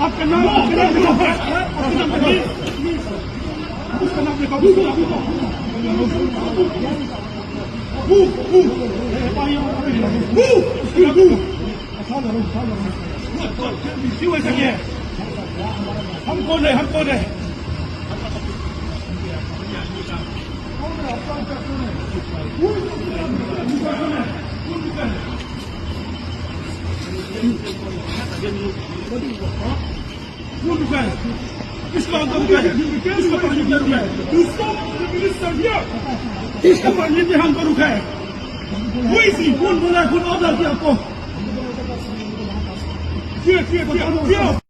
आपका नाम आपका नाम लिखाओ आपका नाम लिखाओ उसका नाम लिखाओ उसका नाम लिखाओ हम कौन है हम कौन है कौन रुका है किसका हमको रुका है किसका परमिशन रुका है किसका परमिशन हमको रुका है वही सी कौन बोला कौन ऑर्डर किया आपको क्यों क्यों क्यों क्यों?